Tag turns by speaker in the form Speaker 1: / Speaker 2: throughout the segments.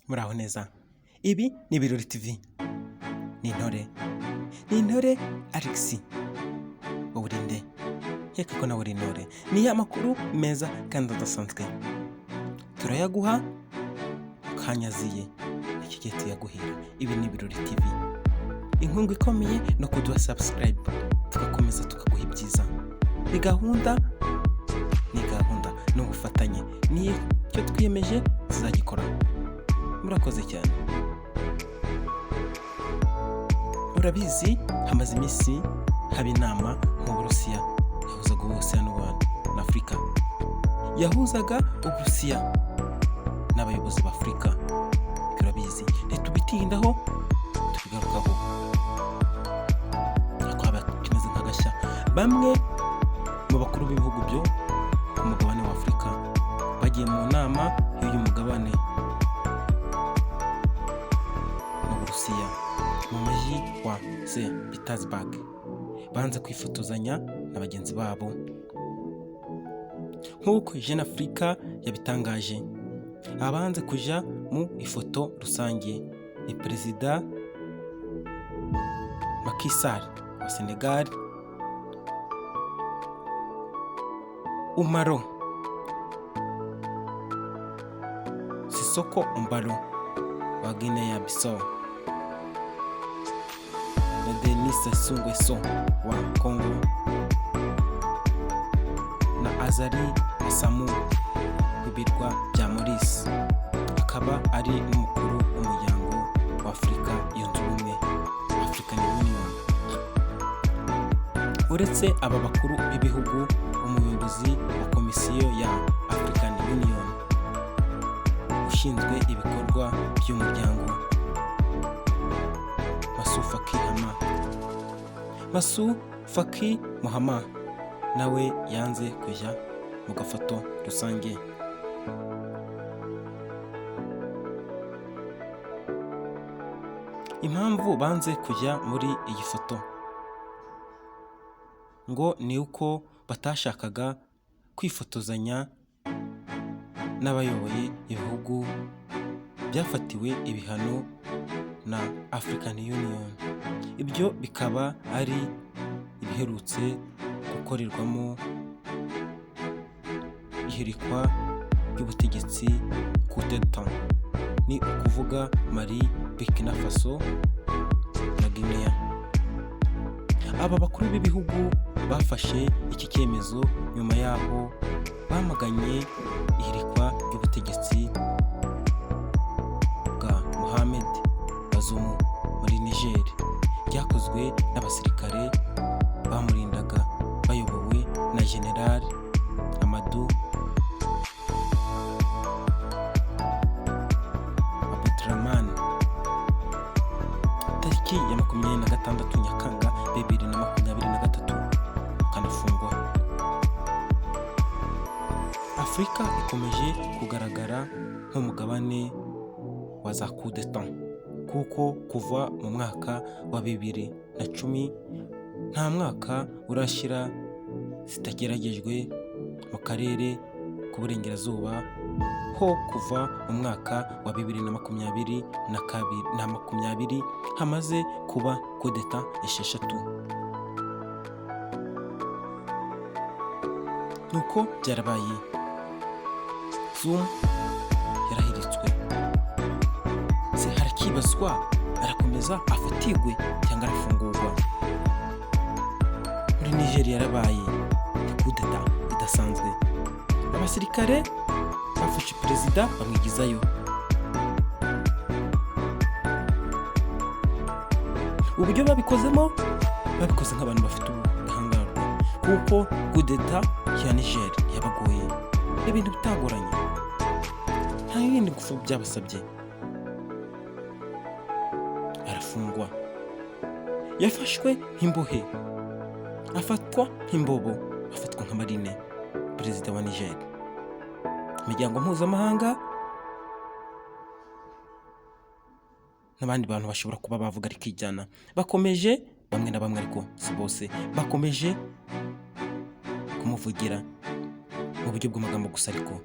Speaker 1: Muraho neza. Ibi ni Ibirori TV. Ni intore. Ni intore Alex. Wowe uri nde? Nkeka ko nawe uri intore. Ni amakuru meza kandi adasanzwe. Turayaguha ukanyaziye. Iki gihe tuyaguhera. Ibi ni Ibirori TV. Inkunga ikomeye no kuduha subscribe tugakomeza tukaguha ibyiza. Ni gahunda, ni gahunda, ni ubufatanye. Ni icyo twiyemeje tuzagikora. Murakoze cyane. Urabizi hamaze iminsi haba inama mu Burusiya yahuzaga Uburusiya na Afurika. Yahuzaga Uburusiya n'abayobozi ba Afurika. Urabizi ntitubitindaho tubigarukaho. Ariko haba kimeze nk'agashya. Bamwe mu bakuru b'ibihugu byo ku mugabane wa Afurika bagiye mu nama y'uyu mugabane mu Burusiya mu mujyi wa St Petersburg banze kwifotozanya na bagenzi babo nk'uko Jeune Afrique yabitangaje. Abanze kuja mu ifoto rusange ni Perezida Macky Sall wa Senegal, Umaro Sissoco Embaló wa Guinea Bissau na Denis Sassou Nguesso wa Congo na Azali Assoumou w'ibirwa bya Maurice, akaba ari n'umukuru w'umuryango wa Afurika yunze ubumwe, African Union. Uretse aba bakuru b'ibihugu, umuyobozi wa komisiyo ya African Union ushinzwe ibikorwa by'umuryango Moussa Faki Mahamat, Moussa Faki Mahamat nawe yanze kujya mu gafoto rusange. Impamvu banze kujya muri iyi foto ngo ni uko batashakaga kwifotozanya n'abayoboye ibihugu byafatiwe ibihano na African Union. Ibyo bikaba ari ibiherutse gukorerwamo ihirikwa ry'ubutegetsi coup d'etat, ni ukuvuga Mali, Burkina Faso na Guinea. Aba bakuru b'ibihugu bafashe iki cyemezo nyuma y'aho bamaganye ihirikwa ry'ubutegetsi bwa Mohamed Bazoum muri Niger ryakozwe n'abasirikare bamurindaga bayobowe na General Amadou Abdramane. Tariki ya 26 Nyakanga 2023 akanafungwa. Afurika ikomeje kugaragara nk'umugabane wa za coup d'etat kuko kuva mu mwaka wa 2010 nta mwaka urashira zitageragejwe mu karere k'uburengerazuba ho kuva mu mwaka wa 2022 na 20 hamaze kuba coup d'etat 6. Nuko byarabaye, Zoum yarahiritswe. Se harakibazwa arakomeza afatirwe cyangwa arafungurwa? Muri Niger yarabaye coup d'etat idasanzwe. Abasirikare bafashe perezida bamwigizayo. Uburyo babikozemo, babikoze nk'abantu bafite ubudahangarwa kuko coup d'etat ya Niger yabagoye. Ibintu bitagoranye, nta yindi ngufu byabasabye. Arafungwa, yafashwe nk'imbohe, afatwa nk'imbobo, afatwa nka marine, perezida wa Niger. Imiryango mpuzamahanga n'abandi bantu bashobora kuba bavuga rikijyana bakomeje, bamwe na bamwe ariko si bose, bakomeje kumuvugira mu buryo bw'amagambo gusa. Ariko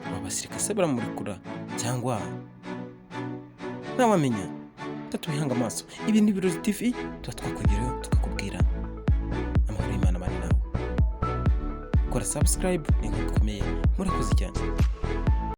Speaker 1: aba basirikare se baramurekura cyangwa Ntawamenya, tubihanga amaso. Ibi ni Ibirori TV, tuba twakugeraho tukakubwira. Amahoro y'Imana abane nawe. Kora subscribe, ni inkuru ikomeye. Murakoze cyane.